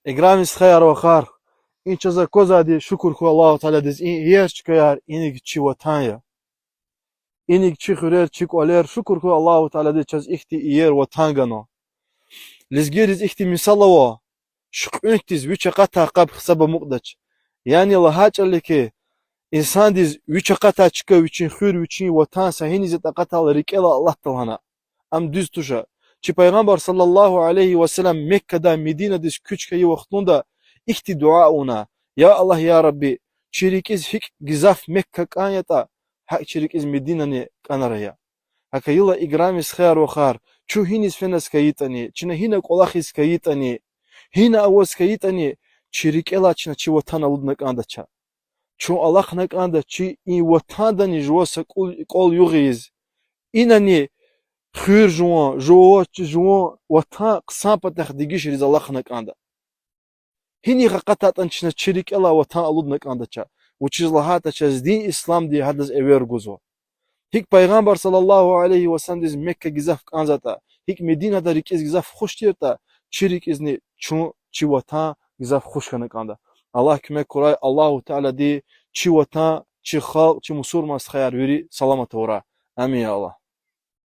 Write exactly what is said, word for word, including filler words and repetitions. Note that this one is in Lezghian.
Играми стхаяр-вахар, и чаз аквазвайди, шукур хьуй Аллагьу Тааладиз, и иер чкаяр, иниг чи ватан я. Иниг чи хуьрер, чи кӀвалер, шукур хьуй Аллагьу Тааладиз, чаз ихьтин иер ватан ганва. Лезгийриз ихьтин мисал ава: шуькьуьнтдиз вич акъатай къаб гьисаб амукьдач. Яни лагьай чӀал я хьи, инсандиз вич акъатай чка, вичин хуьр, вичин ватан са гьиниз ятӀа акъатайла, рикӀелай алатда лагьана. Ам дуьз туш. Чи Пайгъамбар صلى الله عليه وسلم Меккадай Мединадиз куьч хьайи вахтунда ихьтин дуьа авуна: Я Аллагь, я Рабби, чи рикӀиз гьикӀ гзаф Мекка кӀан ятӀа, гьакӀ чи рикӀиз Мединани кӀанарая. Гьакӏ хьайила, играми стхаяр-вахар, чун гьиниз феназ хьайитӀани, чна гьина кӀвалахиз хьайитӀани, гьина аваз хьайитӀани, чи рикӀелай чна чи ватан алудна кӀандач. Чун алахъна кӀанда чи и ватандани жуваз са кӀул-, кӀвал югъ ийиз. Инани хуьр жуван, жува-, жуван ватан хъсан патахъ дегишариз алахъна кӀанда. Гьинихъ акъатайтӀани чна чи рикӀелай ватан алудна кӀандач. Вучиз лагьайтӀа чаз дин исламди гьадаз эвер гузва. ГьикӀ Пайгъамбар صلى الله عليه وسلمдиз Мекка гзаф кӀанзавайтӀа, гьикӀ Мединада рикӀиз гзаф хуш тиртӀа, чи рикӀизни чун чи ватан гзаф хуш хьана кӀанда. Аллагь куьмек гурай, Аллагьу Таалади чи ватан, чи халкь, чи мусурман стхаяр вири саламат авурай. Амин, я Аллагь.